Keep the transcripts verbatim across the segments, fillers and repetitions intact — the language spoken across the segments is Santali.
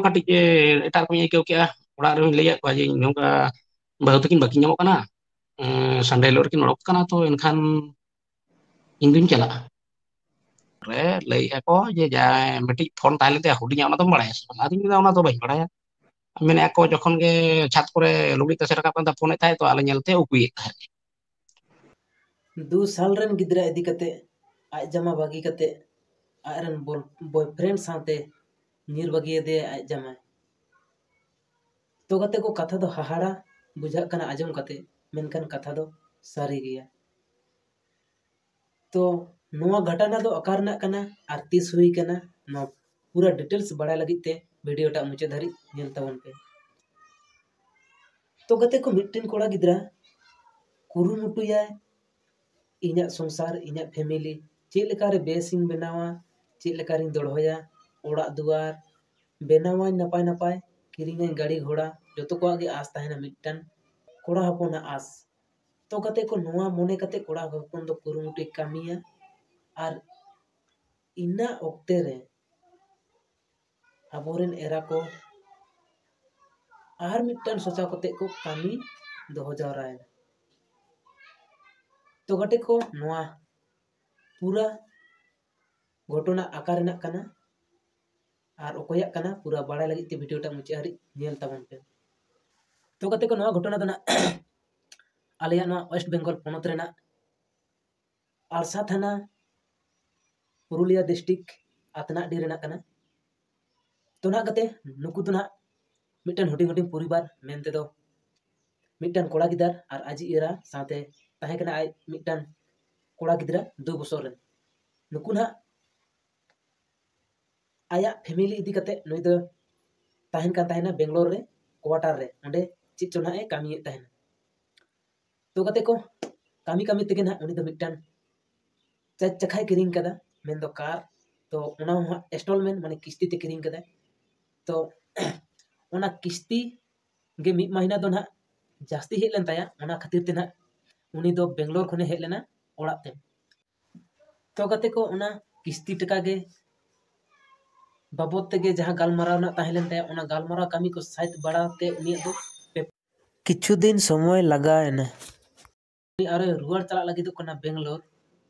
ᱠᱟᱹᱴᱤᱡ ᱮᱴᱟᱜ ᱨᱚᱠᱚᱢ ᱤᱧ ᱟᱹᱭᱠᱟᱹᱣ ᱠᱮᱜᱼᱟ᱾ ᱚᱲᱟᱜ ᱨᱮᱦᱚᱸᱧ ᱞᱟᱹᱭᱟᱫ ᱠᱚᱣᱟ ᱡᱮ ᱤᱧ ᱱᱚᱝᱠᱟ ᱵᱟᱹᱦᱩ ᱛᱟᱹᱠᱤᱱ ᱵᱟᱹᱠᱤᱱ ᱧᱟᱢᱚᱜ ᱠᱟᱱᱟ, ᱥᱟᱱᱰᱮ ᱦᱤᱞᱳᱜ ᱨᱮᱠᱤᱱ ᱚᱰᱚᱠ ᱠᱟᱱᱟ, ᱛᱚ ᱮᱱᱠᱷᱟᱱ ᱤᱧ ᱫᱩᱧ ᱪᱟᱞᱟᱜᱼᱟ᱾ ᱨᱮ ᱞᱟᱹᱭᱮᱫᱼᱟ ᱠᱚ ᱡᱮ ᱡᱟᱦᱟᱸᱭ ᱢᱤᱫᱴᱤᱡ ᱯᱷᱳᱱ ᱛᱟᱦᱮᱸ ᱞᱮᱱ ᱛᱟᱭᱟ ᱦᱩᱰᱤᱧᱟᱜ, ᱚᱱᱟ ᱫᱚᱢ ᱵᱟᱲᱟᱭᱟ ᱥᱮ ᱵᱟᱝ? ᱟᱫᱚᱧ ᱢᱮᱱᱫᱟ ᱚᱱᱟ ᱫᱚ ᱵᱟᱹᱧ ᱵᱟᱲᱟᱭᱟ᱾ ᱢᱮᱱᱮᱫᱼᱟ ᱠᱚ ᱡᱚᱠᱷᱚᱱ ᱜᱮ ᱪᱷᱟᱫᱽ ᱠᱚᱨᱮ ᱞᱩᱜᱽᱲᱤᱡ ᱛᱟᱥᱮ ᱨᱟᱠᱟᱵ ᱠᱟᱱ ᱛᱟᱦᱮᱸ, ᱯᱷᱳᱱᱮᱫ ᱛᱟᱦᱮᱸᱫ, ᱛᱚ ᱟᱞᱮ ᱧᱮᱞᱛᱮ ᱩᱠᱩᱭᱮᱫ ᱛᱟᱦᱮᱸᱫ᱾ ᱫᱩ ᱥᱟᱞ ᱨᱮᱱ ᱜᱤᱫᱽᱨᱟᱹ ᱤᱫᱤ ᱠᱟᱛᱮ ᱟᱡ ᱡᱟᱢᱟ ᱵᱟᱹᱜᱤ ᱠᱟᱛᱮ ᱟᱡ ᱨᱮᱱ ᱵᱚᱭᱯᱷᱨᱮᱱᱰ ᱥᱟᱶᱛᱮ ᱧᱤᱨ ᱵᱟᱹᱜᱤᱭᱟᱫᱮᱭᱟ ᱟᱡ ᱡᱟᱢᱟᱭ᱾ ᱛᱚ ᱜᱟᱛᱮ ᱠᱚ, ᱠᱟᱛᱷᱟ ᱫᱚ ᱦᱟᱦᱟᱲᱟ ᱵᱩᱡᱷᱟᱹᱜ ᱠᱟᱱᱟ ᱟᱸᱡᱚᱢ ᱠᱟᱛᱮ, ᱢᱮᱱᱠᱷᱟᱱ ᱠᱟᱛᱷᱟ ᱫᱚ ᱥᱟᱹᱨᱤ ᱜᱮᱭᱟ᱾ ᱛᱚ ᱱᱚᱣᱟ ᱜᱷᱚᱴᱚᱱᱟ ᱫᱚ ᱚᱠᱟ ᱨᱮᱱᱟᱜ ᱠᱟᱱᱟ ᱟᱨ ᱛᱤᱥ ᱦᱩᱭ ᱠᱟᱱᱟ, ᱱᱚᱣᱟ ᱯᱩᱨᱟᱹ ᱰᱤᱴᱮᱞᱥ ᱵᱟᱲᱟᱭ ᱞᱟᱹᱜᱤᱫ ᱛᱮ ᱵᱷᱤᱰᱤᱭᱳ ᱴᱟᱜ ᱢᱩᱪᱟᱹᱫ ᱫᱷᱟᱹᱨᱤᱡ ᱧᱮᱞ ᱛᱟᱵᱚᱱ ᱯᱮ᱾ ᱛᱚ ᱜᱟᱛᱮ ᱠᱚ, ᱢᱤᱫᱴᱮᱱ ᱠᱚᱲᱟ ᱜᱤᱫᱽᱨᱟᱹ ᱠᱩᱨᱩᱢᱩᱴᱩᱭᱟᱭ, ᱤᱧᱟᱹᱜ ᱥᱚᱝᱥᱟᱨ, ᱤᱧᱟᱹᱜ ᱯᱷᱮᱢᱮᱞᱤ ᱪᱮᱫ ᱞᱮᱠᱟᱨᱮ ᱵᱮᱥᱤᱧ ᱵᱮᱱᱟᱣᱟ, ᱪᱮᱫ ᱞᱮᱠᱟᱨᱤᱧ ᱫᱚᱦᱚᱭᱟ, ᱚᱲᱟᱜ ᱫᱩᱣᱟᱨ ᱵᱮᱱᱟᱣᱟᱹᱧ ᱱᱟᱯᱟᱭ ᱱᱟᱯᱟᱭ, ᱠᱤᱨᱤᱧᱟᱹᱧ ᱜᱟᱹᱰᱤ ᱜᱷᱚᱲᱟ, ᱡᱚᱛᱚ ᱠᱚᱣᱟᱜ ᱜᱮ ᱟᱥ ᱛᱟᱦᱮᱱᱟ ᱢᱤᱫᱴᱟᱝ ᱠᱚᱲᱟ ᱦᱚᱯᱚᱱᱟᱜ ᱟᱥ᱾ ᱛᱚ ᱜᱟᱛᱮ ᱠᱚ, ᱱᱚᱣᱟ ᱢᱚᱱᱮ ᱠᱟᱛᱮ ᱠᱚᱲᱟ ᱦᱚᱯᱚᱱ ᱫᱚ ᱠᱩᱨᱩᱢᱩᱴᱩᱭ ᱠᱟᱹᱢᱤᱭᱟ ᱟᱨ ᱤᱱᱟᱹ ᱚᱠᱛᱮ ᱨᱮ ᱟᱵᱚᱨᱮᱱ ᱮᱨᱟ ᱠᱚ ᱟᱨ ᱢᱤᱫᱴᱟᱝ ᱥᱚᱪᱟᱣ ᱠᱟᱛᱮ ᱠᱚ ᱠᱟᱹᱢᱤ ᱫᱚᱦᱚ ᱡᱟᱣᱨᱟᱭᱮᱱᱟ᱾ ᱛᱚ ᱜᱟᱛᱮ ᱠᱚ, ᱱᱚᱣᱟ ᱯᱩᱨᱟᱹ ᱜᱷᱚᱴᱚᱱᱟ ᱚᱠᱟ ᱨᱮᱱᱟᱜ ᱠᱟᱱᱟ ᱟᱨ ᱚᱠᱚᱭᱟᱜ ᱠᱟᱱᱟ, ᱯᱩᱨᱟᱹ ᱵᱟᱲᱟᱭ ᱞᱟᱹᱜᱤᱫ ᱛᱮ ᱵᱷᱤᱰᱤᱭᱳ ᱴᱟᱜ ᱢᱩᱪᱟᱹᱫ ᱦᱟᱹᱨᱤᱡ ᱧᱮᱞ ᱛᱟᱵᱚᱱ ᱯᱮ᱾ ᱛᱚ ᱜᱟᱛᱮ ᱠᱚ, ᱱᱚᱣᱟ ᱜᱷᱚᱴᱚᱱᱟ ᱫᱚ ᱱᱟᱜ ᱟᱞᱮᱭᱟᱜ ᱱᱚᱣᱟ ᱳᱭᱮᱥᱴ ᱵᱮᱝᱜᱚᱞ ᱯᱚᱱᱚᱛ ᱨᱮᱱᱟᱜ ᱟᱲᱥᱟ ᱛᱷᱟᱱᱟ, ᱯᱩᱨᱩᱞᱤᱭᱟ ᱰᱤᱥᱴᱨᱤᱠᱴ, ᱟᱛᱱᱟᱜᱰᱤ ᱨᱮᱱᱟᱜ ᱠᱟᱱᱟ᱾ ᱛᱚ ᱱᱟᱜ ᱜᱟᱛᱮ, ᱱᱩᱠᱩ ᱫᱚ ᱱᱟᱜ ᱢᱤᱫᱴᱮᱱ ᱦᱩᱰᱤᱧ ᱦᱩᱰᱤᱧ ᱯᱚᱨᱤᱵᱟᱨ ᱢᱮᱱ ᱛᱮᱫᱚ ᱢᱤᱫᱴᱮᱱ ᱠᱚᱲᱟ ᱜᱤᱫᱟᱹᱨ ᱟᱨ ᱟᱡᱤᱡ ᱮᱨᱟ ᱥᱟᱶᱛᱮ ᱛᱟᱦᱮᱸ ᱠᱟᱱᱟ ᱟᱡ ᱢᱤᱫᱴᱟᱝ ᱠᱚᱲᱟ ᱜᱤᱫᱽᱨᱟᱹ ᱫᱩ ᱵᱚᱥᱚᱨ ᱨᱮᱱ᱾ ᱱᱩᱠᱩ ᱱᱟᱜ ᱟᱭᱟᱜ ᱯᱷᱮᱢᱮᱞᱤ ᱤᱫᱤ ᱠᱟᱛᱮ ᱱᱩᱭ ᱫᱚ ᱛᱟᱦᱮᱱ ᱠᱟᱱ ᱛᱟᱦᱮᱱᱟ ᱵᱮᱝᱜᱟᱞᱳᱨ ᱨᱮ, ᱠᱳᱣᱟᱴᱟᱨ ᱨᱮ, ᱚᱸᱰᱮ ᱪᱮᱫ ᱪᱚ ᱱᱟᱜ ᱮ ᱠᱟᱹᱢᱤᱭᱮᱫ ᱛᱟᱦᱮᱱᱟ᱾ ᱛᱚ ᱜᱟᱛᱮ ᱠᱚ, ᱠᱟᱹᱢᱤ ᱠᱟᱹᱢᱤ ᱛᱮᱜᱮ ᱱᱟᱜ ᱩᱱᱤ ᱫᱚ ᱢᱤᱫᱴᱟᱝ ᱪᱟᱨ ᱪᱟᱠᱷᱟᱭ ᱠᱤᱨᱤᱧ ᱠᱟᱫᱟ, ᱢᱮᱱᱫᱚ ᱠᱟᱨ᱾ ᱛᱚ ᱚᱱᱟ ᱦᱚᱸ ᱦᱟᱸᱜ ᱤᱱᱥᱴᱚᱞᱢᱮᱱᱴ, ᱢᱟᱱᱮ ᱠᱤᱥᱛᱤ ᱛᱮ ᱠᱤᱨᱤᱧ ᱠᱟᱫᱟᱭ᱾ ᱛᱚ ᱚᱱᱟ ᱠᱤᱥᱛᱤ ᱜᱮ ᱢᱤᱫ ᱢᱟᱹᱦᱱᱟᱹ ᱫᱚ ᱱᱟᱜ ᱡᱟᱹᱥᱛᱤ ᱦᱮᱡ ᱞᱮᱱ ᱛᱟᱭᱟ, ᱚᱱᱟ ᱠᱷᱟᱹᱛᱤᱨ ᱛᱮ ᱱᱟᱜ ᱩᱱᱤ ᱫᱚ ᱵᱮᱝᱜᱟᱞᱳᱨ ᱠᱷᱚᱱᱮ ᱦᱮᱡ ᱞᱮᱱᱟ ᱚᱲᱟᱜ ᱛᱮ᱾ ᱛᱚ ᱜᱟᱛᱮ ᱠᱚ, ᱚᱱᱟ ᱠᱤᱥᱛᱤ ᱴᱟᱠᱟ ᱜᱮ ᱵᱟᱵᱚᱫ ᱛᱮᱜᱮ ᱡᱟᱦᱟᱸ ᱜᱟᱞᱢᱟᱨᱟᱣ ᱨᱮᱱᱟᱜ ᱛᱟᱦᱮᱸ ᱞᱮᱱ ᱛᱟᱭᱟ, ᱚᱱᱟ ᱜᱟᱞᱢᱟᱨᱟᱣ ᱠᱟᱹᱢᱤ ᱠᱚ ᱥᱟᱹᱛ ᱵᱟᱲᱟ ᱛᱮ ᱩᱱᱤᱭᱟᱜ ᱫᱚ ᱯᱮ- ᱠᱤᱪᱷᱩ ᱫᱤᱱ ᱥᱚᱢᱚᱭ ᱞᱟᱜᱟᱣ ᱮᱱᱟ᱾ ᱩᱱᱤ ᱟᱨᱚᱭ ᱨᱩᱣᱟᱹᱲ ᱪᱟᱞᱟᱜ ᱞᱟᱹᱜᱤᱫᱚᱜ ᱠᱟᱱᱟ ᱵᱮᱝᱜᱟᱞᱳᱨ᱾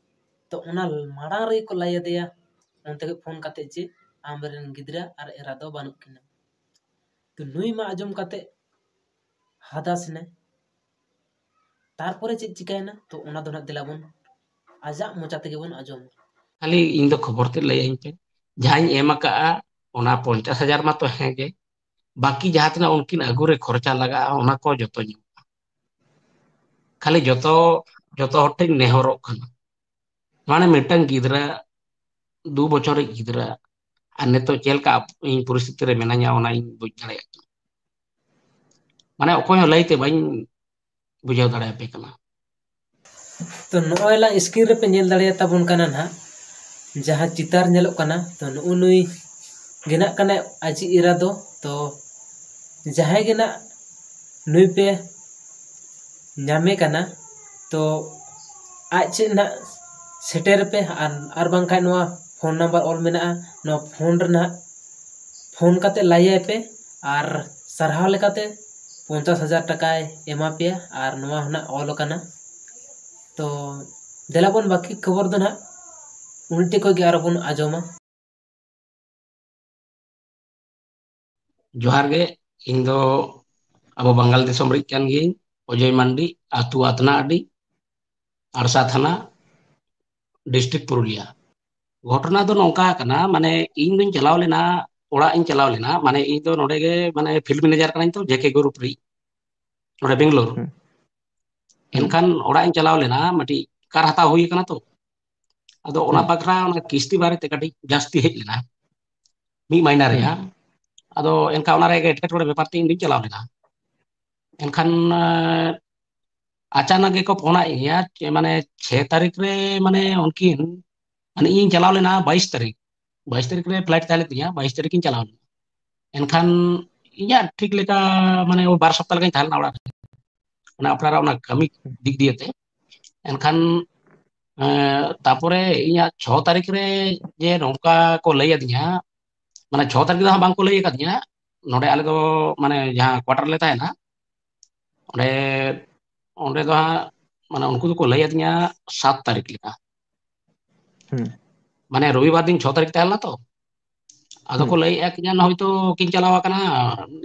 ᱛᱚ ᱚᱱᱟ ᱢᱟᱲᱟᱝ ᱨᱮᱜᱮ ᱠᱚ ᱞᱟᱹᱭ ᱟᱫᱮᱭᱟ ᱚᱱᱛᱮ ᱠᱷᱚᱱ ᱯᱷᱳᱱ ᱠᱟᱛᱮ ᱡᱮ ᱟᱢᱨᱮᱱ ᱜᱤᱫᱽᱨᱟᱹ ᱟᱨ ᱮᱨᱟ ᱫᱚ ᱵᱟᱹᱱᱩᱜ ᱠᱤᱱᱟ᱾ ᱛᱚ ᱱᱩᱭ ᱢᱟ ᱟᱸᱡᱚᱢ ᱠᱟᱛᱮ ᱦᱟᱫᱟᱥ ᱮᱱᱟᱭ᱾ ᱛᱟᱨᱯᱚᱨᱮ ᱪᱮᱫ ᱪᱤᱠᱟᱹᱭᱮᱱᱟ, ᱛᱚ ᱚᱱᱟ ᱫᱚ ᱱᱟᱜ ᱫᱮᱞᱟ ᱵᱚᱱ ᱟᱡᱟᱜ ᱢᱚᱪᱟ ᱛᱮᱜᱮ ᱵᱚᱱ ᱟᱸᱡᱚᱢᱟ᱾ ᱠᱷᱟᱹᱞᱤ ᱤᱧ ᱫᱚ ᱠᱷᱚᱵᱚᱨ ᱛᱮᱫ ᱞᱟᱹᱭᱟᱹᱧ ᱯᱮ, ᱡᱟᱦᱟᱸᱧ ᱮᱢ ᱟᱠᱟᱜᱼᱟ ᱚᱱᱟ ᱯᱚᱧᱪᱟᱥ ᱦᱟᱡᱟᱨ ᱢᱟᱛᱚ ᱦᱮᱸ ᱜᱮ, ᱵᱟᱹᱠᱤ ᱡᱟᱦᱟᱸ ᱛᱤᱱᱟᱹᱜ ᱩᱱᱠᱤᱱ ᱟᱹᱜᱩ ᱨᱮ ᱠᱷᱚᱨᱪᱟ ᱞᱟᱜᱟᱜᱼᱟ ᱚᱱᱟ ᱠᱚ ᱡᱚᱛᱚ ᱧᱟᱢᱚᱜᱼᱟ᱾ ᱠᱷᱟᱹᱞᱤ ᱡᱚᱛᱚ, ᱡᱚᱛᱚ ᱦᱚᱲ ᱴᱷᱮᱱ ᱱᱮᱦᱚᱨᱚᱜ ᱠᱟᱱᱟ, ᱢᱟᱱᱮ ᱢᱤᱫᱴᱟᱝ ᱜᱤᱫᱽᱨᱟᱹ, ᱫᱩ ᱵᱚᱪᱷᱚᱨᱤᱡ ᱜᱤᱫᱽᱨᱟᱹ, ᱟᱨ ᱱᱤᱛᱚᱜ ᱪᱮᱫ ᱞᱮᱠᱟ ᱟᱯ-, ᱤᱧ ᱯᱚᱨᱤᱥᱛᱷᱤᱛᱤ ᱨᱮ ᱢᱮᱱᱟᱧᱟ ᱚᱱᱟ ᱤᱧ ᱵᱩᱡᱽ ᱫᱟᱲᱮᱭᱟᱜ ᱠᱟᱱᱟ᱾ ᱢᱟᱱᱮ ᱚᱠᱚᱭ ᱦᱚᱸ ᱞᱟᱹᱭᱛᱮ ᱵᱟᱹᱧ ᱵᱩᱡᱷᱟᱹᱣ ᱫᱟᱲᱮᱭᱟᱯᱮ ᱠᱟᱱᱟ᱾ ᱛᱚ ᱱᱚᱜᱼᱚᱭ ᱞᱟᱝ screen ᱨᱮᱯᱮ ᱧᱮᱞ ᱫᱟᱲᱮᱭᱟᱛᱟᱵᱚᱱ ᱠᱟᱱᱟ ᱱᱟᱦᱟᱜ, ᱡᱟᱦᱟᱸ ᱪᱤᱛᱟᱨ ᱧᱮᱞᱚᱜ ᱠᱟᱱᱟ, ᱛᱚ ᱱᱩᱜᱼᱩ ᱱᱩᱭ ᱜᱮ ᱱᱟᱜ ᱠᱟᱱᱟᱭ ᱟᱡᱤᱡ ᱮᱨᱟ ᱫᱚ᱾ ᱛᱚ ᱡᱟᱦᱟᱸᱭ ᱜᱮ ᱱᱟᱜ ᱱᱩᱭ ᱯᱮ ᱧᱟᱢᱮ ᱠᱟᱱᱟ, ᱛᱚ ᱟᱡ ᱥᱮᱫ ᱱᱟᱜ ᱥᱮᱴᱮᱨ ᱯᱮ, ᱟᱨ, ᱟᱨ ᱵᱟᱝᱠᱷᱟᱱ ᱱᱚᱣᱟ ᱯᱷᱳᱱ ᱱᱟᱢᱵᱟᱨ ᱚᱞ ᱢᱮᱱᱟᱜᱼᱟ, ᱱᱚᱣᱟ ᱯᱷᱳᱱ ᱨᱮ ᱱᱟᱜ ᱯᱷᱳᱱ ᱠᱟᱛᱮ ᱞᱟᱹᱭᱟᱭ ᱯᱮ, ᱟᱨ ᱥᱟᱨᱦᱟᱣ ᱞᱮᱠᱟᱛᱮ ᱯᱚᱧᱪᱟᱥ ᱦᱟᱡᱟᱨ ᱴᱟᱠᱟᱭ ᱮᱢᱟ ᱯᱮᱭᱟ, ᱟᱨ ᱱᱚᱣᱟ ᱦᱚᱸ ᱱᱟᱜ ᱚᱞ ᱟᱠᱟᱱᱟ᱾ ᱛᱚ ᱫᱮᱞᱟ ᱵᱚᱱ ᱵᱟᱹᱠᱤ ᱠᱷᱚᱵᱚᱨ ᱫᱚ ᱱᱟᱜ ᱩᱱᱤ ᱴᱷᱮᱱ ᱠᱷᱚᱱ ᱜᱮ ᱟᱨᱚ ᱵᱚᱱ ᱟᱸᱡᱚᱢᱟ᱾ ᱡᱚᱦᱟᱨ ᱜᱮ, ᱤᱧ ᱫᱚ ᱟᱵᱚ ᱵᱟᱝᱜᱟᱞ ᱫᱤᱥᱚᱢ ᱨᱤᱡ ᱠᱟᱱ ᱜᱤᱭᱟᱹᱧ, ᱚᱡᱚᱭ ᱢᱟᱱᱰᱤ, ᱟᱹᱛᱩ ᱟᱛᱱᱟ ᱟᱹᱰᱤ, ᱟᱲᱥᱟ ᱛᱷᱟᱱᱟ, ᱰᱤᱥᱴᱨᱤᱠᱴ ᱯᱩᱨᱩᱞᱤᱭᱟ᱾ ᱜᱷᱚᱴᱚᱱᱟ ᱫᱚ ᱱᱚᱝᱠᱟ ᱠᱟᱱᱟ, ᱢᱟᱱᱮ ᱤᱧ ᱫᱚᱧ ᱪᱟᱞᱟᱣ ᱞᱮᱱᱟ, ᱚᱲᱟᱜ ᱤᱧ ᱪᱟᱞᱟᱣ ᱞᱮᱱᱟ, ᱢᱟᱱᱮ ᱤᱧ ᱫᱚ ᱱᱚᱰᱮ ᱜᱮ ᱢᱟᱱᱮ ᱯᱷᱤᱞᱰ ᱢᱮᱱᱮᱡᱟᱨ ᱠᱟᱹᱱᱟᱹᱧ ᱛᱚ, ᱡᱮ ᱠᱮ ᱜᱨᱩᱯ ᱨᱤᱡ, ᱱᱚᱰᱮ ᱵᱮᱝᱜᱟᱞᱳᱨ᱾ ᱦᱩᱸ᱾ ᱮᱱᱠᱷᱟᱱ ᱚᱲᱟᱜ ᱤᱧ ᱪᱟᱞᱟᱣ ᱞᱮᱱᱟ, ᱢᱤᱫᱴᱤᱡ ᱠᱟᱨ ᱦᱟᱛᱟᱣ ᱦᱩᱭ ᱠᱟᱱᱟ ᱛᱚ, ᱟᱫᱚ ᱚᱱᱟ ᱦᱩᱸ᱾ ᱵᱟᱠᱷᱨᱟ ᱚᱱᱟ ᱠᱤᱥᱛᱤ ᱵᱟᱨᱮᱛᱮ ᱠᱟᱹᱴᱤᱡ ᱡᱟᱹᱥᱛᱤ ᱦᱮᱡ ᱞᱮᱱᱟ, ᱢᱤᱫ ᱢᱟᱭᱱᱟ ᱦᱩᱸ᱾ ᱨᱮᱭᱟᱜ᱾ ᱟᱫᱚ ᱮᱱᱠᱷᱟᱱ ᱚᱱᱟ ᱨᱮᱭᱟᱜ ᱮᱴᱠᱮᱴᱚᱬᱮ ᱵᱮᱯᱟᱨ ᱛᱮ ᱤᱧ ᱫᱩᱧ ᱪᱟᱞᱟᱣ ᱞᱮᱱᱟ᱾ ᱮᱱᱠᱷᱟᱱ, ᱮᱸ, ᱟᱪᱟᱱᱟᱠ ᱜᱮᱠᱚ ᱯᱷᱳᱱᱟᱫ ᱤᱧᱟ, ᱪᱮ, ᱢᱟᱱᱮ ᱪᱷᱚᱭ ᱛᱟᱹᱨᱤᱠᱷ ᱨᱮ, ᱢᱟᱱᱮ ᱩᱱᱠᱤᱱ, ᱢᱟᱱᱮ ᱤᱧᱤᱧ ᱪᱟᱞᱟᱣ ᱞᱮᱱᱟ ᱵᱟᱭᱤᱥ ᱛᱟᱹᱨᱤᱠᱷ, ᱵᱟᱭᱤᱥ ᱛᱟᱹᱨᱤᱠᱷ ᱨᱮ ᱯᱷᱞᱟᱭᱤᱴ ᱛᱟᱦᱮᱸ ᱞᱮᱱ ᱛᱤᱧᱟ, ᱵᱟᱭᱤᱥ ᱛᱟᱹᱨᱤᱠᱷ ᱤᱧ ᱪᱟᱞᱟᱣ ᱞᱮᱱᱟ᱾ ᱮᱱᱠᱷᱟᱱ ᱤᱧᱟᱹᱜ ᱴᱷᱤᱠ ᱞᱮᱠᱟ ᱢᱟᱱᱮ ᱳᱭ ᱵᱟᱨ ᱥᱚᱯᱛᱟᱦ ᱞᱮᱠᱟᱧ ᱛᱟᱦᱮᱸ ᱞᱮᱱᱟ ᱚᱲᱟᱜ ᱨᱮ, ᱚᱱᱟ ᱟᱯᱱᱟᱨᱟᱜ ᱚᱱᱟ ᱠᱟᱹᱢᱤ ᱫᱤᱠ ᱫᱤᱭᱮ ᱛᱮ᱾ ᱮᱱᱠᱷᱟᱱ, ᱮᱸ, ᱛᱟᱯᱚᱨᱮ ᱤᱧᱟᱹᱜ ᱪᱷᱚ ᱛᱟᱹᱨᱤᱠᱷ ᱨᱮ ᱡᱮ ᱱᱚᱝᱠᱟ ᱠᱚ ᱞᱟᱹᱭ ᱟᱹᱫᱤᱧᱟ, ᱢᱟᱱᱮ ᱪᱷᱚ ᱛᱟᱹᱨᱤᱠᱷ ᱫᱚ ᱦᱟᱸᱜ ᱵᱟᱝᱠᱚ ᱞᱟᱹᱭ ᱟᱠᱟᱫᱤᱧᱟ᱾ ᱱᱚᱰᱮ ᱟᱞᱮ ᱫᱚ ᱢᱟᱱᱮ ᱡᱟᱦᱟᱸ quarter ᱞᱮ ᱛᱟᱦᱮᱱᱟ, ᱚᱸᱰᱮ, ᱚᱸᱰᱮ ᱫᱚ ᱦᱟᱸᱜ ᱢᱟᱱᱮ ᱩᱱᱠᱩ ᱫᱚᱠᱚ ᱞᱟᱹᱭ ᱟᱹᱫᱤᱧᱟ ᱥᱟᱛ ᱛᱟᱹᱨᱤᱠᱷ ᱞᱮᱠᱟ᱾ ᱦᱩᱸ᱾ ᱢᱟᱱᱮ ᱨᱚᱵᱤᱵᱟᱨ ᱫᱤᱱ ᱪᱷᱚ ᱛᱟᱹᱨᱤᱠᱷ ᱛᱟᱦᱮᱸ ᱞᱮᱱᱟ ᱛᱚ, ᱟᱫᱚ ᱠᱚ ᱞᱟᱹᱭᱮᱫᱼᱟ ᱠᱤ ᱦᱚᱭᱛᱳ ᱠᱤᱱ ᱪᱟᱞᱟᱣ ᱟᱠᱟᱱᱟ,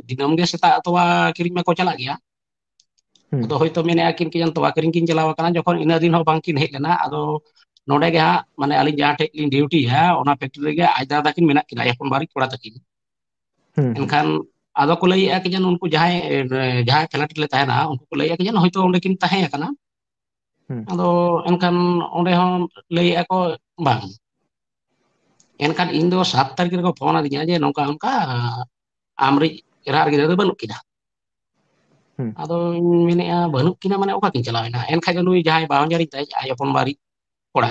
ᱫᱤᱱᱟᱹᱢ ᱜᱮ ᱥᱮᱛᱟᱜ ᱛᱚᱣᱟ ᱠᱤᱨᱤᱧ ᱢᱟᱠᱚ ᱪᱟᱞᱟᱜ ᱜᱮᱭᱟ᱾ ᱦᱩᱸ᱾ ᱟᱫᱚ ᱦᱚᱭᱛᱳ ᱢᱮᱱᱮᱫᱼᱟ ᱠᱤᱱ ᱠᱤ ᱛᱚᱣᱟ ᱠᱤᱨᱤᱧ ᱠᱤᱱ ᱪᱟᱞᱟᱣ ᱟᱠᱟᱱᱟ, ᱡᱚᱠᱷᱚᱱ ᱤᱱᱟᱹ ᱫᱤᱱ ᱦᱚᱸ ᱵᱟᱝ ᱠᱤᱱ ᱦᱮᱡ ᱞᱮᱱᱟ᱾ ᱟᱫᱚ ᱱᱚᱰᱮ ᱜᱮ ᱦᱟᱸᱜ ᱢᱟᱱᱮ ᱟᱹᱞᱤᱧ ᱡᱟᱦᱟᱸ ᱴᱷᱮᱡ ᱞᱤᱧ ᱰᱤᱭᱩᱴᱤᱭᱟ, ᱚᱱᱟ factory ᱨᱮᱜᱮ ᱟᱡ ᱫᱟᱫᱟ ᱛᱟᱹᱠᱤᱱ ᱢᱮᱱᱟᱜ ᱠᱤᱱᱟ, ᱦᱚᱯᱚᱱ ᱵᱟᱨᱤᱡ ᱠᱚᱲᱟ ᱛᱟᱹᱠᱤᱱ᱾ ᱦᱩᱸ, ᱦᱩᱸ᱾ ᱮᱱᱠᱷᱟᱱ ᱟᱫᱚ ᱠᱚ ᱞᱟᱹᱭᱮᱫᱼᱟ ᱠᱤ ᱡᱮ ᱩᱱᱠᱩ ᱡᱟᱦᱟᱸᱭ, ᱡᱟᱦᱟᱸᱭ flat ᱨᱮᱞᱮ ᱛᱟᱦᱮᱱᱟ, ᱩᱱᱠᱩ ᱠᱚ ᱞᱟᱹᱭᱮᱫᱼᱟ ᱠᱤ ᱡᱮ ᱦᱚᱭᱛᱳ ᱚᱸᱰᱮ ᱠᱤᱱ ᱛᱟᱦᱮᱸ ᱟᱠᱟᱱᱟ᱾ ᱦᱩᱸ᱾ ᱟᱫᱚ ᱮᱱᱠᱷᱟᱱ ᱚᱸᱰᱮ ᱦᱚᱸ ᱞᱟᱹᱭᱮᱫᱼᱟ ᱠᱚ ᱵᱟᱝ᱾ ᱮᱱᱠᱷᱟᱱ ᱤᱧ ᱫᱚ ᱥᱟᱛ ᱛᱟᱹᱨᱤᱠᱷ ᱨᱮᱠᱚ ᱯᱷᱳᱱ ᱟᱹᱫᱤᱧᱟ ᱡᱮ ᱱᱚᱝᱠᱟ ᱚᱱᱠᱟ ᱟᱢᱨᱤᱡ ᱮᱨᱟ ᱟᱨ ᱜᱤᱫᱽᱨᱟᱹ ᱫᱚ ᱵᱟᱹᱱᱩᱜ ᱠᱤᱱᱟ᱾ ᱦᱩᱸ᱾ ᱟᱫᱚᱧ ᱢᱮᱱᱮᱫᱼᱟ, ᱵᱟᱹᱱᱩᱜ ᱠᱤᱱᱟ ᱢᱟᱱᱮ ᱚᱠᱟ ᱠᱤᱱ ᱪᱟᱞᱟᱣ ᱮᱱᱟ? ᱮᱱᱠᱷᱟᱡ ᱫᱚ ᱱᱩᱭ ᱡᱟᱦᱟᱸᱭ ᱵᱟᱦᱚᱧᱦᱟᱨᱤᱧ ᱛᱟᱭ, ᱟᱡ ᱦᱚᱯᱚᱱ ᱵᱟᱨᱤᱡ ᱠᱚᱲᱟ,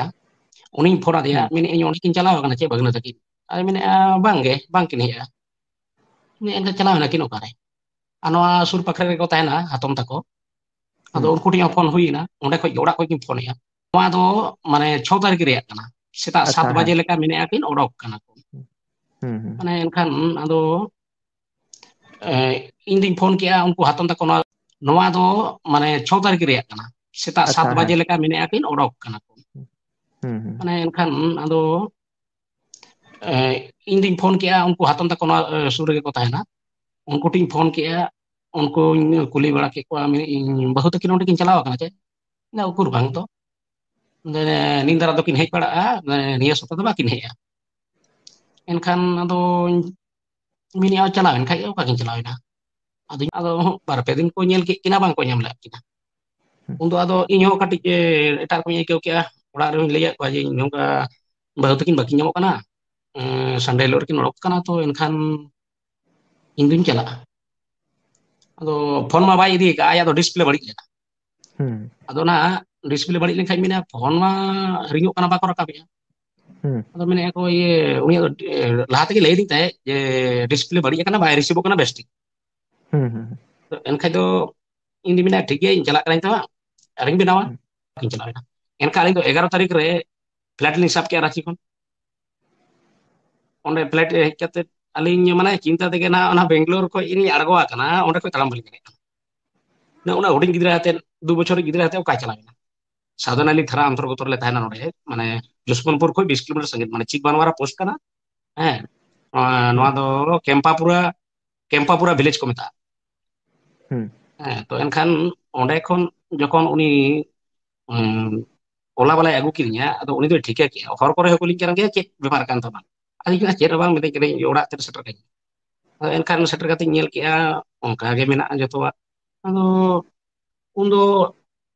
ᱩᱱᱤᱧ ᱯᱷᱳᱱ ᱟᱫᱮᱭᱟ, ᱦᱩᱸ᱾ ᱢᱮᱱᱮᱫᱼᱟᱹᱧ, "ᱚᱸᱰᱮ ᱠᱤᱱ ᱪᱟᱞᱟᱣ ᱟᱠᱟᱱᱟ ᱪᱮ ᱵᱷᱟᱹᱜᱽᱱᱟᱹ ᱛᱟᱹᱠᱤᱱ?" ᱟᱫᱚᱭ ᱢᱮᱱᱮᱫᱼᱟ, "ᱵᱟᱝ ᱜᱮ, ᱵᱟᱝ ᱠᱤᱱ ᱦᱮᱡᱼᱟ᱾" ᱢᱮᱱᱮᱫᱼᱟ, "ᱮᱱᱠᱷᱟᱱ ᱪᱟᱞᱟᱣ ᱮᱱᱟ ᱠᱤᱱ ᱚᱠᱟᱨᱮ?" ᱟᱨ ᱱᱚᱣᱟ ᱥᱩᱨ ᱯᱟᱠᱷᱨᱮ ᱨᱮᱠᱚ ᱛᱟᱦᱮᱱᱟ ᱦᱟᱛᱚᱢ ᱛᱟᱠᱚ᱾ ᱟᱫᱚ ᱦᱩᱸ᱾ ᱩᱱᱠᱩ ᱴᱷᱮᱱ ᱦᱚᱸ ᱯᱷᱳᱱ ᱦᱩᱭ ᱮᱱᱟ, ᱚᱸᱰᱮ ᱠᱷᱚᱡ ᱜᱮ ᱚᱲᱟᱜ ᱠᱷᱚᱡ ᱠᱤᱱ ᱯᱷᱳᱱᱮᱫᱼᱟ᱾ ᱱᱚᱣᱟ ᱫᱚ ᱢᱟᱱᱮ ᱪᱷᱚ ᱛᱟᱹᱨᱤᱠᱷ ᱨᱮᱭᱟᱜ ᱠᱟᱱᱟ, ᱥᱮᱛᱟᱜ ᱟᱪᱪᱷᱟ, ᱥᱟᱛ ᱵᱟᱡᱮ ᱦᱮᱸ᱾ ᱞᱮᱠᱟ ᱢᱮᱱᱮᱫᱼᱟ ᱠᱤᱱ ᱚᱰᱚᱠ ᱠᱟᱱᱟ ᱠᱚ᱾ ᱦᱩᱸ, ᱦᱩᱸ᱾ ᱢᱟᱱᱮ ᱮᱱᱠᱷᱟᱱ ᱟᱫᱚ, ᱮ, ᱤᱧ ᱫᱩᱧ ᱯᱷᱳᱱ ᱠᱮᱜᱼᱟ ᱩᱱᱠᱩ ᱦᱟᱛᱚᱢ ᱛᱟᱠᱚ, ᱱᱚᱣᱟ, ᱱᱚᱣᱟ ᱫᱚ ᱢᱟᱱᱮ ᱪᱷᱚ ᱛᱟᱹᱨᱤᱠᱷ ᱨᱮᱭᱟᱜ ᱠᱟᱱᱟ, ᱥᱮᱛᱟᱜ ᱟᱪᱪᱷᱟ, ᱥᱟᱛ ᱵᱟᱡᱮ ᱦᱮᱸ᱾ ᱞᱮᱠᱟ ᱢᱮᱱᱮᱫᱼᱟ ᱠᱤᱱ ᱚᱰᱚᱠ ᱠᱟᱱᱟ ᱠᱚ᱾ ᱦᱩᱸ, ᱦᱩᱸ᱾ ᱢᱟᱱᱮ ᱮᱱᱠᱷᱟᱱ ᱟᱫᱚ, ᱮ, ᱤᱧ ᱫᱩᱧ ᱯᱷᱳᱱ ᱠᱮᱜᱼᱟ, ᱩᱱᱠᱩ ᱦᱟᱛᱚᱢ ᱛᱟᱠᱚ ᱱᱚᱣᱟ, ᱮ, ᱥᱩᱨ ᱨᱮᱜᱮ ᱠᱚ ᱛᱟᱦᱮᱱᱟ, ᱩᱱᱠᱩ ᱴᱷᱮᱱ ᱤᱧ ᱯᱷᱳᱱ ᱠᱮᱜᱼᱟ, ᱩᱱᱠᱩᱧ ᱠᱩᱞᱤ ᱵᱟᱲᱟ ᱠᱮᱫ ᱠᱚᱣᱟ, ᱢᱮᱱᱮᱫ ᱤᱧ, "ᱵᱟᱹᱦᱩ ᱛᱟᱹᱠᱤᱱ ᱚᱸᱰᱮ ᱠᱤᱱ ᱪᱟᱞᱟᱣ ᱟᱠᱟᱱᱟ ᱪᱮ?" ᱢᱮᱱᱫᱟ, "ᱩᱠᱩᱨ ᱵᱟᱝ ᱛᱚ, ᱱᱤᱱ ᱫᱷᱟᱨᱟ ᱫᱚᱠᱤᱱ ᱦᱮᱡ ᱵᱟᱲᱟᱜᱼᱟ, ᱱᱤᱭᱟᱹ ᱥᱚᱯᱛᱟ ᱫᱚ ᱵᱟᱹᱠᱤᱱ ᱦᱮᱡᱼᱟ᱾" ᱮᱱᱠᱷᱟᱱ ᱟᱫᱚᱧ ᱢᱮᱱᱮᱫᱼᱟ, "ᱪᱟᱞᱟᱣ ᱮᱱ ᱠᱷᱟᱡ ᱚᱠᱟ ᱠᱤᱱ ᱪᱟᱞᱟᱣ ᱮᱱᱟ?" ᱟᱫᱚᱧ, ᱟᱫᱚ ᱵᱟᱨ ᱯᱮ ᱫᱤᱱ ᱠᱚ ᱧᱮᱞ ᱠᱮᱫ ᱠᱤᱱᱟ, ᱵᱟᱝ ᱠᱚ ᱧᱟᱢ ᱞᱮᱫ ᱠᱤᱱᱟ᱾ ᱦᱩᱸ᱾ ᱩᱱᱫᱚ ᱟᱫᱚ ᱤᱧ ᱦᱚᱸ ᱠᱟᱹᱴᱤᱡ, ᱮ, ᱮᱴᱟᱜ ᱨᱚᱠᱚᱢ ᱤᱧ ᱟᱹᱭᱠᱟᱹᱣ ᱠᱮᱜᱼᱟ᱾ ᱚᱲᱟᱜ ᱨᱮᱦᱚᱸᱧ ᱞᱟᱹᱭᱟᱫ ᱠᱚᱣᱟ ᱡᱮ, "ᱤᱧ ᱱᱚᱝᱠᱟ ᱵᱟᱹᱦᱩ ᱛᱟᱹᱠᱤᱱ ᱵᱟᱹᱠᱤᱱ ᱧᱟᱢᱚᱜ ᱠᱟᱱᱟ, ᱮᱸ, Sunday ᱦᱤᱞᱳᱜ ᱨᱮᱠᱤᱱ ᱚᱰᱚᱠ ᱠᱟᱱᱟ, ᱛᱚ ᱮᱱᱠᱷᱟᱱ ᱤᱧ ᱫᱩᱧ ᱪᱟᱞᱟᱜᱼᱟ᱾" ᱟᱫᱚ ᱯᱷᱳᱱ ᱢᱟ ᱵᱟᱭ ᱤᱫᱤ ᱟᱠᱟᱫᱼᱟ, ᱟᱭᱟᱜ ᱫᱚ display ᱵᱟᱹᱲᱤᱡ ᱞᱮᱱᱟ᱾ ᱦᱩᱸ᱾ ᱟᱫᱚ ᱚᱱᱟ display ᱵᱟᱹᱲᱤᱡ ᱞᱮᱱᱠᱷᱟᱱ ᱢᱮᱱᱟ, ᱯᱷᱳᱱ ᱢᱟ ᱨᱤᱝᱚᱜ ᱠᱟᱱᱟ, ᱵᱟᱠᱚ ᱨᱟᱠᱟᱵᱮᱜᱼᱟ᱾ ᱦᱩᱸ᱾ ᱟᱫᱚ ᱢᱮᱱᱮᱫᱼᱟ ᱠᱚ, ᱤᱭᱟᱹ, ᱩᱱᱤᱭᱟᱜ ᱫᱚ, ᱮ, ᱞᱟᱦᱟ ᱛᱮᱜᱮ ᱞᱟᱹᱭ ᱟᱹᱫᱤᱧ ᱛᱟᱦᱮᱸᱫ ᱡᱮ display ᱵᱟᱹᱲᱤᱡ ᱟᱠᱟᱱᱟ, ᱵᱟᱭ receiveᱚᱜ ᱠᱟᱱᱟ ᱵᱮᱥ ᱴᱷᱤᱠ᱾ ᱦᱩᱸ, ᱦᱩᱸ, ᱦᱩᱸ᱾ ᱟᱫᱚ ᱮᱱᱠᱷᱟᱡ ᱫᱚ ᱤᱧ ᱫᱩᱧ ᱢᱮᱱᱟ, "ᱴᱷᱤᱠ ᱜᱮᱭᱟ, ᱤᱧ ᱪᱟᱞᱟᱜ ᱠᱟᱹᱱᱟᱹᱧ ᱛᱚ ᱦᱟᱸᱜ, ᱟᱨᱤᱧ ᱵᱮᱱᱟᱣᱟ᱾" ᱦᱩᱸ᱾ ᱤᱧ ᱪᱟᱞᱟᱣ ᱮᱱᱟ᱾ ᱮᱱᱠᱷᱟᱱ ᱟᱹᱞᱤᱧ ᱫᱚ ᱮᱜᱟᱨᱚ ᱛᱟᱹᱨᱤᱠᱷ ᱨᱮ flight ᱞᱤᱧ ᱥᱟᱵ ᱠᱮᱜᱼᱟ ᱨᱟᱸᱪᱤ ᱠᱷᱚᱱ᱾ ᱚᱸᱰᱮ ᱯᱞᱮᱴ ᱨᱮ ᱦᱮᱡ ᱠᱟᱛᱮ ᱟᱹᱞᱤᱧ ᱢᱟᱱᱮ ᱪᱤᱱᱛᱟ ᱛᱮᱜᱮ ᱱᱟᱦᱟᱜ ᱚᱱᱟ ᱵᱮᱝᱜᱟᱞᱳᱨ ᱠᱷᱚᱱ ᱤᱧ ᱟᱬᱜᱚ ᱟᱠᱟᱱᱟ, ᱚᱸᱰᱮ ᱠᱷᱚᱱ ᱛᱟᱲᱟᱢ ᱵᱟᱹᱞᱤᱧ ᱫᱟᱲᱮᱭᱟᱜ ᱠᱟᱱᱟ᱾ ᱩᱱᱟᱹᱜ ᱦᱩᱰᱤᱧ ᱜᱤᱫᱽᱨᱟᱹ ᱟᱛᱮ, ᱫᱩ ᱵᱚᱪᱷᱚᱨ ᱜᱤᱫᱽᱨᱟᱹ ᱟᱛᱮ ᱚᱠᱟᱭ ᱪᱟᱞᱟᱣ ᱮᱱᱟ? ᱥᱟᱫᱚᱱ ᱟᱞᱤ ᱛᱷᱟᱱᱟ ᱚᱱᱛᱚᱨᱜᱚᱛᱚ ᱨᱮᱞᱮ ᱛᱟᱦᱮᱱᱟ ᱱᱚᱰᱮ, ᱢᱟᱱᱮ ᱡᱚᱥᱵᱚᱱᱛᱯᱩᱨ ᱠᱷᱚᱱ ᱵᱤᱥ ᱠᱤᱞᱳᱢᱤᱴᱟᱨ ᱥᱟᱺᱜᱤᱧ, ᱢᱟᱱᱮ ᱪᱤᱠ ᱵᱟᱱᱣᱟᱨᱟ ᱯᱳᱥᱴ ᱠᱟᱱᱟ᱾ ᱦᱮᱸ, ᱱᱚᱣᱟ, ᱱᱚᱣᱟ ᱦᱩᱸ᱾ ᱫᱚ ᱠᱮᱢᱯᱟᱯᱩᱨᱟ, ᱠᱮᱢᱯᱟᱯᱩᱨᱟ ᱵᱷᱤᱞᱮᱡᱽ ᱠᱚ ᱢᱮᱛᱟᱜᱼᱟ᱾ ᱦᱩᱸ᱾ ᱦᱮᱸ, ᱛᱚ ᱮᱱᱠᱷᱟᱱ ᱚᱸᱰᱮ ᱠᱷᱚᱱ ᱡᱚᱠᱷᱚᱱ ᱩᱱᱤ, ᱩᱸ, ᱚᱞᱟ ᱵᱟᱞᱟᱭ ᱟᱹᱜᱩ ᱠᱤᱫᱤᱧᱟ, ᱟᱫᱚ ᱩᱱᱤ ᱫᱚᱭ ᱴᱷᱤᱠᱟᱹ ᱠᱮᱜᱼᱟ, ᱦᱚᱨ ᱠᱚᱨᱮ ᱦᱚᱸ ᱠᱩᱞᱤᱧ ᱠᱟᱱᱟ, "ᱜᱮᱭᱟ, ᱪᱮᱫ ᱵᱮᱯᱟᱨ ᱠᱟᱱ ᱛᱟᱢᱟ?" ᱟᱫᱚᱧ ᱢᱮᱱᱟ, "ᱪᱮᱫ ᱦᱚᱸ ᱵᱟᱝ, ᱢᱤᱛᱟᱹᱧ ᱠᱟᱹᱱᱟᱹᱧ ᱚᱲᱟᱜ ᱛᱮ ᱥᱮᱴᱮᱨ ᱠᱟᱹᱧ ᱢᱮ᱾" ᱟᱫᱚ ᱮᱱᱠᱷᱟᱱ ᱥᱮᱴᱮᱨ ᱠᱟᱛᱮᱧ ᱧᱮᱞ ᱠᱮᱜᱼᱟ, ᱚᱱᱠᱟ ᱜᱮ ᱢᱮᱱᱟᱜᱼᱟ ᱡᱚᱛᱚᱣᱟᱜ᱾ ᱟᱫᱚ ᱩᱱᱫᱚ,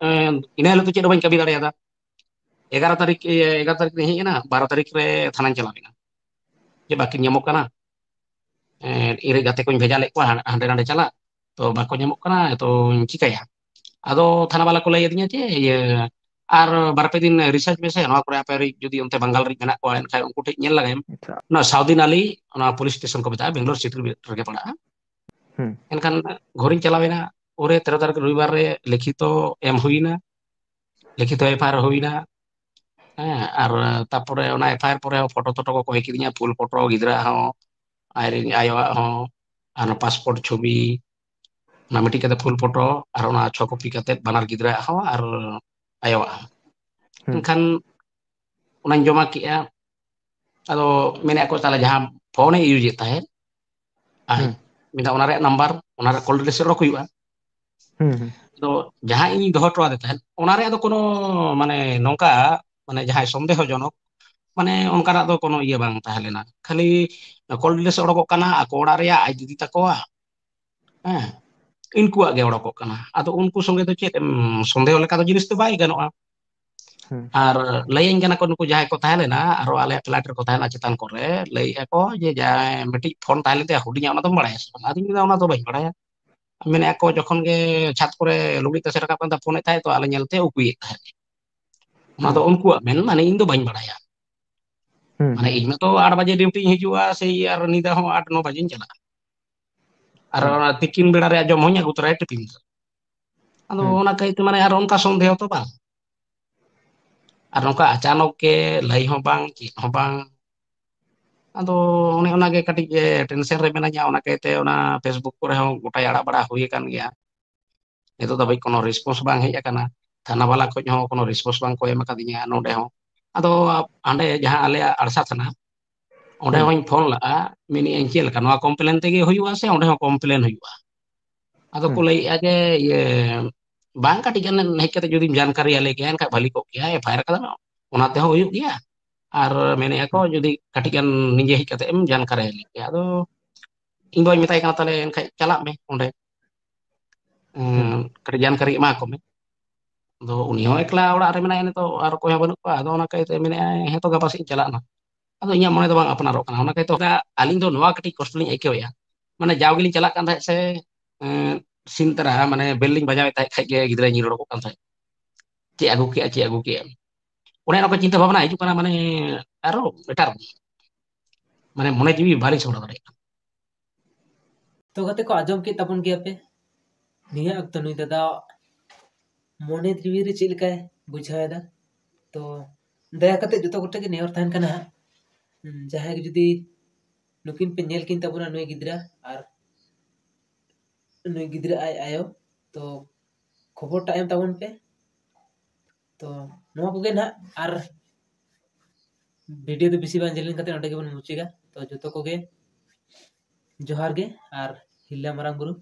ᱮᱸ, ᱤᱱᱟᱹ ᱦᱤᱞᱳᱜ ᱫᱚ ᱪᱮᱫ ᱦᱚᱸ ᱵᱟᱹᱧ ᱠᱟᱹᱢᱤ ᱫᱟᱲᱮᱭᱟᱫᱟ᱾ ᱮᱜᱟᱨᱚ ᱛᱟᱹᱨᱤᱠᱷ, ᱤᱭᱟᱹ, ᱮᱜᱟᱨᱚ ᱛᱟᱹᱨᱤᱠᱷ ᱨᱤᱧ ᱦᱮᱡ ᱮᱱᱟ, ᱵᱟᱨᱚ ᱛᱟᱹᱨᱤᱠᱷ ᱨᱮ ᱛᱷᱟᱱᱟᱧ ᱪᱟᱞᱟᱣ ᱮᱱᱟ᱾ ᱡᱮ ᱵᱟᱹᱠᱤᱱ ᱧᱟᱢᱚᱜ ᱠᱟᱱᱟ᱾ ᱮᱸ, ᱤᱧᱨᱮᱱ ᱜᱟᱛᱮ ᱠᱚᱧ ᱵᱷᱮᱡᱟ ᱞᱮᱫ ᱠᱚᱣᱟ ᱦᱟ-, ᱦᱟᱸᱰᱮ ᱱᱟᱰᱮ ᱪᱟᱞᱟᱜ, ᱛᱚ ᱵᱟᱠᱚ ᱧᱟᱢᱚᱜ ᱠᱟᱱᱟ, ᱛᱚᱧ ᱪᱤᱠᱟᱹᱭᱟ? ᱟᱫᱚ ᱛᱷᱟᱱᱟ ᱵᱟᱞᱟ ᱠᱚ ᱞᱟᱹᱭ ᱟᱹᱫᱤᱧᱟ ᱡᱮ, ᱤᱭᱟᱹ, "ᱟᱨ ᱵᱟᱨ ᱯᱮ ᱫᱤᱱ ᱨᱤᱥᱟᱨᱪ ᱢᱮᱥᱮ, ᱱᱚᱣᱟ ᱠᱚᱨᱮ ᱟᱯᱮ ᱨᱤᱡ ᱡᱩᱫᱤ ᱚᱱᱛᱮ ᱵᱟᱝᱜᱟᱞ ᱨᱤᱡ ᱢᱮᱱᱟᱜ ᱠᱚᱣᱟ, ᱮᱱᱠᱷᱟᱱ ᱩᱱᱠᱩ ᱴᱷᱮᱱ ᱧᱮᱞ ᱞᱟᱜᱟᱭᱮᱢ, ᱟᱪᱪᱷᱟ᱾ ᱱᱚᱣᱟ ᱥᱟᱣᱫᱤᱱ ᱟᱞᱤ, ᱚᱱᱟ ᱯᱩᱞᱤᱥ ᱥᱴᱮᱥᱚᱱ ᱠᱚ ᱢᱮᱛᱟᱜᱼᱟ, ᱵᱮᱝᱜᱟᱞᱳᱨ ᱥᱤᱴᱤ ᱨᱮᱜᱮ ᱯᱟᱲᱟᱜᱼᱟ᱾" ᱦᱩᱸ᱾ ᱮᱱᱠᱷᱟᱱ ᱜᱷᱚᱨᱤᱧ ᱪᱟᱞᱟᱣ ᱮᱱᱟ, ᱩᱱᱨᱮ ᱛᱮᱨᱚ ᱛᱟᱹᱨᱤᱠᱷ ᱨᱚᱵᱤᱵᱟᱨ ᱨᱮ ᱞᱤᱠᱷᱤᱛᱚ ᱮᱢ ᱦᱩᱭᱱᱟ, ᱞᱤᱠᱷᱤᱛᱚ ᱮᱯᱷ ᱟᱭ ᱟᱨ ᱦᱩᱭᱱᱟ᱾ ᱦᱮᱸ, ᱟᱨ ᱛᱟᱯᱚᱨᱮ ᱚᱱᱟ ᱮᱯᱷ ᱟᱭ ᱟᱨ ᱯᱚᱨᱮ ᱦᱚᱸ ᱯᱷᱳᱴᱳ ᱛᱚᱴᱳ ᱠᱚ ᱠᱚᱭ ᱠᱤᱫᱤᱧᱟ, ᱯᱷᱩᱞ ᱯᱷᱳᱴᱳ, ᱜᱤᱫᱽᱨᱟᱹ ᱦᱚᱸ, ᱟᱡ ᱨᱮᱱ ᱟᱭᱳᱣᱟᱜ ᱦᱚᱸ, ᱟᱨ ᱯᱟᱥᱯᱳᱨᱴ ᱪᱷᱚᱵᱤ, ᱚᱱᱟ ᱢᱤᱫᱴᱤᱡ ᱠᱟᱛᱮ ᱯᱷᱩᱞ ᱯᱷᱳᱴᱳ, ᱟᱨ ᱚᱱᱟ ᱪᱷᱚ ᱠᱚᱯᱤ ᱠᱟᱛᱮ ᱵᱟᱱᱟᱨ ᱜᱤᱫᱽᱨᱟᱹᱣᱟᱜ ᱦᱚᱸ ᱟᱨ ᱟᱭᱳᱣᱟᱜ ᱦᱚᱸ᱾ ᱦᱩᱸ᱾ ᱮᱱᱠᱷᱟᱱ ᱚᱱᱟᱧ ᱡᱚᱢᱟ ᱠᱮᱜᱼᱟ᱾ ᱟᱫᱚ ᱢᱮᱱᱮᱫ ᱠᱚ, "ᱛᱟᱦᱞᱮ ᱡᱟᱦᱟᱸ ᱯᱷᱳᱱᱮ ᱤᱭᱩᱡᱮᱫ ᱛᱟᱦᱮᱸᱫ, ᱟᱡ", ᱦᱩᱸ᱾ ᱢᱮᱱᱫᱟ, "ᱚᱱᱟ ᱨᱮᱭᱟᱜ ᱱᱟᱢᱵᱟᱨ, ᱚᱱᱟ ᱨᱮ ᱠᱚᱞ ᱰᱤᱴᱮᱞᱥ ᱚᱰᱚᱠ ᱦᱩᱭᱩᱜᱼᱟ᱾" ᱦᱩᱸ, ᱦᱩᱸ᱾ ᱟᱫᱚ ᱡᱟᱦᱟᱸ ᱤᱧ ᱫᱚᱦᱚ ᱦᱚᱴᱚ ᱟᱫᱮ ᱛᱟᱦᱮᱸᱫ, ᱚᱱᱟ ᱨᱮᱭᱟᱜ ᱫᱚ ᱠᱳᱱᱳ, ᱢᱟᱱᱮ, ᱱᱚᱝᱠᱟ, ᱢᱟᱱᱮ, ᱡᱟᱦᱟᱸᱭ ᱥᱚᱱᱫᱮᱦᱚ ᱡᱚᱱᱚᱠ, ᱢᱟᱱᱮ, ᱚᱱᱠᱟᱱᱟᱜ ᱫᱚ ᱠᱳᱱᱳ ᱤᱭᱟᱹ ᱵᱟᱝ ᱛᱟᱦᱮᱸ ᱞᱮᱱᱟ᱾ ᱠᱷᱟᱹᱞᱤ ᱠᱚᱞ ᱰᱤᱴᱮᱞᱥ ᱚᱰᱚᱠᱚᱜ ᱠᱟᱱᱟ, ᱟᱠᱚ ᱚᱲᱟᱜ ᱨᱮᱭᱟᱜ, ᱟᱡ ᱫᱤᱫᱤ ᱛᱟᱠᱚᱣᱟᱜ, ᱦᱮᱸ, ᱤᱱᱠᱩᱣᱟᱜ ᱜᱮ ᱚᱰᱚᱠᱚᱜ ᱠᱟᱱᱟ᱾ ᱟᱫᱚ ᱩᱱᱠᱩ ᱥᱚᱸᱜᱮ ᱫᱚ ᱪᱮᱫ ᱮᱢ ᱥᱚᱱᱫᱮᱦᱚ ᱞᱮᱠᱟ ᱫᱚ ᱡᱤᱱᱤᱥ ᱫᱚ ᱵᱟᱭ ᱜᱟᱱᱚᱜᱼᱟ᱾ ᱦᱩᱸ᱾ ᱟᱨ ᱞᱟᱹᱭᱟᱹᱧ ᱠᱟᱱᱟ ᱠᱚ, ᱱᱩᱠᱩ ᱡᱟᱦᱟᱸᱭ ᱠᱚ ᱛᱟᱦᱮᱸ ᱞᱮᱱᱟ, ᱟᱨᱚ ᱟᱞᱮᱭᱟᱜ ᱯᱷᱞᱮᱴ ᱨᱮᱠᱚ ᱛᱟᱦᱮᱱᱟ ᱪᱮᱛᱟᱱ ᱠᱚᱨᱮ, ᱞᱟᱹᱭᱮᱫᱼᱟ ᱠᱚ ᱡᱮ, "ᱡᱟᱦᱟᱸᱭ ᱢᱤᱫᱴᱤᱡ ᱯᱷᱳᱱ ᱛᱟᱦᱮᱸ ᱞᱮᱱ ᱛᱟᱭᱟ ᱦᱩᱰᱤᱧᱟᱜ, ᱚᱱᱟ ᱫᱚᱢ ᱵᱟᱲᱟᱭᱟ ᱥᱮ ᱵᱟᱝ?" ᱟᱫᱚᱧ ᱢᱮᱱᱫᱟ, "ᱚᱱᱟ ᱫᱚ ᱵᱟᱹᱧ ᱵᱟᱲᱟᱭᱟ᱾" ᱢᱮᱱᱮᱫᱼᱟ ᱠᱚ, ᱡᱚᱠᱷᱚᱱ ᱜᱮ ᱪᱷᱟᱫᱽ ᱠᱚᱨᱮ ᱞᱩᱜᱽᱲᱤᱡ ᱛᱟᱥᱮ ᱨᱟᱠᱟᱵ ᱠᱟᱱ ᱛᱟᱦᱮᱸ, ᱯᱷᱳᱱᱮᱫ ᱛᱟᱦᱮᱸᱫ ᱛᱚ, ᱟᱞᱮ ᱧᱮᱞᱛᱮ ᱩᱠᱩᱭᱮᱫ ᱛᱟᱦᱮᱸᱫ᱾ ᱚᱱᱟ ᱫᱚ ᱦᱩᱸ᱾ ᱩᱱᱠᱩᱣᱟᱜ ᱢᱮᱱ, ᱢᱟᱱᱮ ᱤᱧ ᱫᱚ ᱵᱟᱹᱧ ᱵᱟᱲᱟᱭᱟ᱾ ᱦᱩᱸ, ᱢᱟᱱᱮ ᱦᱩᱸ᱾ ᱤᱧ ᱢᱟᱛᱚ ᱟᱴ ᱵᱟᱡᱮ ᱰᱤᱭᱩᱴᱤᱧ ᱦᱤᱡᱩᱜᱼᱟ, ᱥᱮᱭ ᱟᱨ ᱧᱤᱫᱟᱹ ᱦᱚᱸ ᱟᱴ ᱱᱚ ᱵᱟᱡᱮᱧ ᱪᱟᱞᱟᱜᱼᱟ᱾ ᱟᱨ ᱦᱩᱸ᱾ ᱚᱱᱟ ᱛᱤᱠᱤᱱ ᱵᱮᱲᱟ ᱨᱮᱭᱟᱜ ᱡᱚᱢ ᱦᱚᱸᱧ ᱟᱹᱜᱩ ᱛᱚᱨᱟᱭᱟ ᱴᱤᱯᱷᱤᱱ ᱨᱮ᱾ ᱟᱫᱚ ᱦᱩᱸ᱾ ᱚᱱᱟ ᱠᱟᱹᱭᱛᱮ ᱢᱟᱱᱮ ᱟᱨ ᱚᱱᱠᱟ ᱥᱚᱱᱫᱮᱦᱚ ᱛᱚ ᱵᱟᱝ᱾ ᱟᱨ ᱱᱚᱝᱠᱟ ᱟᱪᱟᱱᱚᱠ ᱜᱮ ᱞᱟᱹᱭ ᱦᱚᱸ ᱵᱟᱝ, ᱪᱮᱫ ᱦᱚᱸ ᱵᱟᱝ᱾ ᱟᱫᱚ ᱚᱱᱮ ᱚᱱᱟᱜᱮ ᱠᱟᱹᱴᱤᱡ ᱴᱮᱱᱥᱮᱱ ᱨᱮ ᱢᱮᱱᱟᱹᱧᱟ᱾ ᱚᱱᱟ ᱠᱟᱭᱛᱮ ᱚᱱᱟ ᱯᱷᱮᱥᱵᱩᱠ ᱠᱚᱨᱮ ᱦᱚᱸ ᱜᱚᱴᱟᱭ ᱟᱲᱟᱜ ᱵᱟᱲᱟ ᱦᱩᱭ ᱟᱠᱟᱱ ᱜᱮᱭᱟ᱾ ᱱᱤᱛᱚᱜ ᱫᱷᱟᱹᱵᱤᱡ ᱠᱳᱱᱳ ᱨᱮᱥᱯᱚᱱᱥ ᱵᱟᱝ ᱦᱮᱡ ᱟᱠᱟᱱᱟ᱾ ᱛᱷᱟᱱᱟ ᱵᱟᱞᱟ ᱠᱷᱚᱡ ᱦᱚᱸ ᱠᱳᱱᱳ ᱨᱮᱥᱯᱚᱱᱥ ᱵᱟᱝ ᱠᱚ ᱮᱢ ᱟᱠᱟᱫᱤᱧᱟ ᱱᱚᱰᱮ ᱦᱚᱸ᱾ ᱟᱫᱚ ᱦᱟᱸᱰᱮ ᱡᱟᱦᱟᱸ ᱟᱞᱮᱭᱟᱜ ᱟᱲᱥᱟ ᱛᱷᱟᱱᱟ, ᱚᱸᱰᱮ ᱦᱚᱸᱧ ᱯᱷᱳᱱ ᱞᱟᱜᱼᱟ, ᱢᱮᱱᱮᱫ ᱟᱹᱧ ᱪᱮᱫ ᱞᱮᱠᱟ ᱱᱚᱣᱟ ᱠᱚᱢᱯᱞᱮᱱ ᱛᱮᱜᱮ ᱦᱩᱭᱩᱜᱼᱟ ᱥᱮ ᱚᱸᱰᱮ ᱦᱚᱸ ᱠᱚᱢᱯᱞᱮᱱ ᱦᱩᱭᱩᱜᱼᱟ? ᱟᱫᱚ ᱠᱚ ᱞᱟᱹᱭᱮᱫᱼᱟ ᱡᱮ ᱤᱭᱟᱹ ᱵᱟᱝ, ᱠᱟᱹᱴᱤᱡ ᱜᱟᱱ ᱦᱮᱡ ᱠᱟᱛᱮ ᱡᱩᱫᱤᱢ ᱡᱟᱱᱠᱟᱨᱤ ᱟᱞᱮ ᱠᱮᱭᱟ ᱮᱱᱠᱷᱟᱱ ᱵᱷᱟᱹᱞᱤ ᱠᱚᱜ ᱜᱮᱭᱟ, ᱮᱯᱷ ᱟᱭ ᱟᱨ ᱠᱟᱫᱟ, ᱚᱱᱟ ᱛᱮᱦᱚᱸ ᱦᱩᱭᱩᱜ ᱜᱮᱭᱟ᱾ ᱟᱨ ᱢᱮᱱᱮᱫᱼᱟ ᱠᱚ ᱡᱩᱫᱤ ᱠᱟᱹᱴᱤᱡ ᱜᱟᱱ ᱱᱤᱡᱮ ᱦᱮᱡ ᱠᱟᱛᱮ ᱮᱢ ᱡᱟᱱᱠᱟᱨᱤ ᱟᱞᱮ ᱠᱮᱭᱟ᱾ ᱟᱫᱚ ᱤᱧ ᱵᱟᱵᱟᱧ ᱢᱮᱛᱟᱭ ᱠᱟᱱᱟ, ᱛᱟᱦᱚᱞᱮ ᱮᱱᱠᱷᱟᱡ ᱪᱟᱞᱟᱜ ᱢᱮ ᱚᱸᱰᱮ, ᱠᱟᱹᱴᱤᱡ ᱡᱟᱱᱠᱟᱨᱤ ᱮᱢᱟ ᱠᱚ ᱢᱮ᱾ ᱟᱫᱚ ᱩᱱᱤ ᱦᱚᱸ ᱮᱠᱞᱟ ᱚᱲᱟᱜ ᱨᱮ ᱢᱮᱱᱟᱭᱟ ᱱᱤᱛᱚᱜ, ᱟᱨ ᱚᱠᱚᱭ ᱦᱚᱸ ᱵᱟᱹᱱᱩᱜ ᱠᱚᱣᱟ᱾ ᱟᱫᱚ ᱚᱱᱟ ᱠᱟᱭᱛᱮ ᱢᱮᱱᱮᱫᱼᱟᱭ, ᱦᱮᱸ ᱛᱚ, ᱜᱟᱯᱟ ᱥᱮᱫ ᱤᱧ ᱪᱟᱞᱟᱜᱼᱟ ᱱᱟᱦᱟᱜ᱾ ᱟᱫᱚ ᱤᱧᱟᱹᱜ ᱢᱚᱱᱮ ᱫᱚ ᱵᱟᱝ ᱟᱯᱱᱟᱨᱚᱜ ᱠᱟᱱᱟ᱾ ᱚᱱᱟ ᱠᱟᱭᱛᱮ ᱟᱹᱞᱤᱧ ᱫᱚ ᱱᱚᱣᱟ ᱠᱟᱹᱴᱤᱡ ᱠᱚᱥᱴᱚ ᱞᱤᱧ ᱟᱹᱭᱠᱟᱹᱣᱮᱫᱼᱟ᱾ ᱢᱟᱱᱮ ᱡᱟᱣ ᱜᱮᱞᱤᱧ ᱪᱟᱞᱟᱜ ᱠᱟᱱ ᱛᱟᱦᱮᱸᱫ ᱥᱮ, ᱮᱸ, ᱥᱤᱢ ᱛᱟᱨᱟ, ᱢᱟᱱᱮ ᱵᱮᱞ ᱞᱤᱧ ᱵᱟᱡᱟᱣᱮᱫ ᱛᱟᱦᱮᱸᱫ ᱠᱷᱟᱡ ᱜᱮ ᱜᱤᱫᱽᱨᱟᱹᱭ ᱧᱤᱨ ᱚᱰᱚᱠᱚᱜ ᱠᱟᱱ ᱛᱟᱦᱮᱸᱫ᱾ ᱪᱮᱫ ᱟᱹᱜᱩ ᱠᱮᱜᱼᱟ, ᱪᱮᱫ ᱟᱹᱜᱩ ᱠᱮᱜᱼᱟ? ᱚᱱᱮ ᱚᱱᱟ ᱠᱚ ᱪᱤᱱᱛᱟᱹ ᱵᱷᱟᱵᱽᱱᱟ ᱦᱤᱡᱩᱜ ᱠᱟᱱᱟ, ᱢᱟᱱᱮ ᱟᱨᱚ ᱮᱴᱟᱜ ᱨᱚᱠᱚᱢ᱾ ᱢᱟᱱᱮ ᱢᱚᱱᱮ ᱡᱤᱣᱤ ᱵᱟᱹᱞᱤᱧ ᱥᱟᱢᱵᱲᱟᱣ ᱫᱟᱲᱮᱭᱟᱜ ᱠᱟᱱᱟ᱾ ᱛᱚ ᱜᱟᱛᱮ ᱠᱚ, ᱟᱸᱡᱚᱢ ᱠᱮᱫ ᱛᱟᱵᱚᱱ ᱜᱮᱭᱟ ᱯᱮ ᱱᱤᱭᱟᱹ ᱚᱠᱛᱚ ᱱᱩᱭ ᱫᱟᱫᱟ ᱢᱚᱱᱮ ᱡᱤᱣᱤ ᱨᱮ ᱪᱮᱫ ᱞᱮᱠᱟᱭ ᱵᱩᱡᱷᱟᱹᱣ ᱮᱫᱟ᱾ ᱛᱚ ᱫᱟᱭᱟ ᱠᱟᱛᱮ ᱡᱚᱛᱚ ᱠᱚᱴᱷᱮᱱ ᱜᱮ ᱱᱮᱦᱚᱨ ᱛᱟᱦᱮᱱ ᱠᱟᱱᱟ ᱦᱟᱸᱜ, ᱡᱟᱦᱟᱸᱭ ᱜᱮ ᱡᱩᱫᱤ ᱱᱩᱠᱤᱱ ᱯᱮ ᱧᱮᱞ ᱠᱤᱱ ᱛᱟᱵᱚᱱᱟ, ᱱᱩᱭ ᱜᱤᱫᱽᱨᱟᱹ ᱟᱨ ᱱᱩᱭ ᱜᱤᱫᱽᱨᱟᱹ ᱟᱡ ᱟᱭᱳ, ᱛᱚ ᱠᱷᱚᱵᱚᱨ ᱴᱟᱜ ᱮᱢ ᱛᱟᱵᱚᱱ ᱯᱮ᱾ ᱛᱚ ᱱᱚᱣᱟ ᱠᱚᱜᱮ ᱱᱟᱦᱟᱜ, ᱟᱨ ᱵᱷᱤᱰᱤᱭᱳ ᱫᱚ ᱵᱮᱥᱤ ᱵᱟᱝ ᱡᱮᱞᱮᱧ ᱠᱟᱛᱮ ᱱᱚᱸᱰᱮ ᱜᱮᱵᱚᱱ ᱢᱩᱪᱟᱹᱫᱟ᱾ ᱛᱚ ᱡᱚᱛᱚ ᱠᱚᱜᱮ ᱡᱚᱦᱟᱨ ᱜᱮ, ᱟᱨ ᱦᱤᱞᱞᱟ ᱢᱟᱨᱟᱝ ᱵᱩᱨᱩ